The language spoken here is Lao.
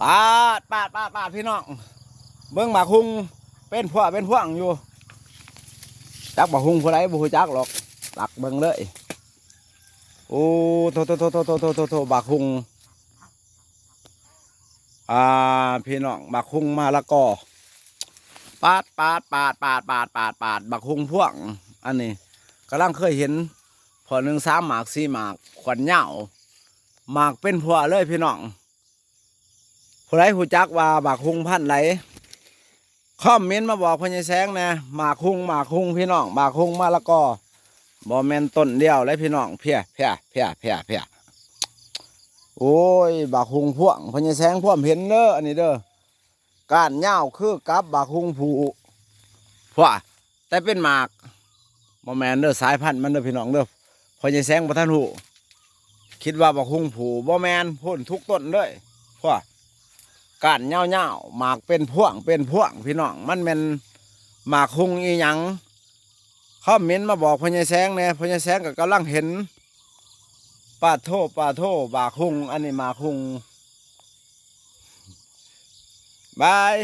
ປາດ ປາດ ປາດ ປາດ ພີ່ນ້ອງ ເບິ່ງໝາກຮຸ່ງເປັນພວກເປັນພວງຢູ່. ຈັກໝາກຮຸ່ງຜູ້ໃດບໍ່ຮູ້ຈັກດອກ ຕັກເບິ່ງເລີຍ. ໂອ້ ໂທ້ໆໆໆໆໆ ໝາກຮຸ່ງ ອ່າ ພີ່ນ້ອງ ໝາກຮຸ່ງມະລະກອ ປາດ ປາດ ປາດ ໝາກຮຸ່ງພວງ. ອັນນີ້ກຳລັງເຄີຍເຫັນ ພວກໜຶ່ງ ສາມໝາກ ສີ່ໝາກ ຂວັນຍາວ ໝາກເປັນພວງເລີຍພີ່ນ້ອງ. ຜູ້ໃດຮູ້ຈັກວ່າໝາກຮຸ່ງພັນໃດ ຄອມເມັນມາບອກພໍ່ໃຫຍ່ແສງແດ່. ໝາກຮຸ່ງ ໝາກຮຸ່ງ ພີ່ນ້ອງ ໝາກຮຸ່ງມະລະກອ ບໍ່ແມ່ນຕົ້ນດຽວເດ້ພີ່ນ້ອງ. ເພຍ ເພຍ ເພຍ ເພຍ ເພຍ ໂອ້ຍ ໝາກຮຸ່ງພວງ ພໍ່ໃຫຍ່ແສງພວມເຫັນເດີ ອັນນີ້ເດີ ກ້ານຍາວຄືກັບໝາກຮຸ່ງພູ ພວກ ແຕ່ເປັນໝາກ ບໍ່ແມ່ນເດີ ສາຍພັນມັນເດີພີ່ນ້ອງເດີ. ພໍ່ໃຫຍ່ແສງບໍ່ທັນຮູ້ ຄິດວ່າບັກຮຸ່ງພູ ບໍ່ແມ່ນ ພຸ້ນທຸກຕົ້ນເລີຍ ພວກ ກ້ານຍາວໆ ໝາກເປັນພວງເປັນພວງ ພີ່ນ້ອງ. ມັນແມ່ນໝາກຮຸ່ງອີ່ຫຍັງ ຄອມເມັນມາບອກພໍ່ໃຫຍ່ແສງແດ່. ພໍ່ໃຫຍ່ແສງກໍກຳລັງເຫັນ ປາດໂທ້ ປາດໂທ້ ໝາກຮຸ່ງ ອັນນີ້ໝາກຮຸ່ງ. ບາຍ.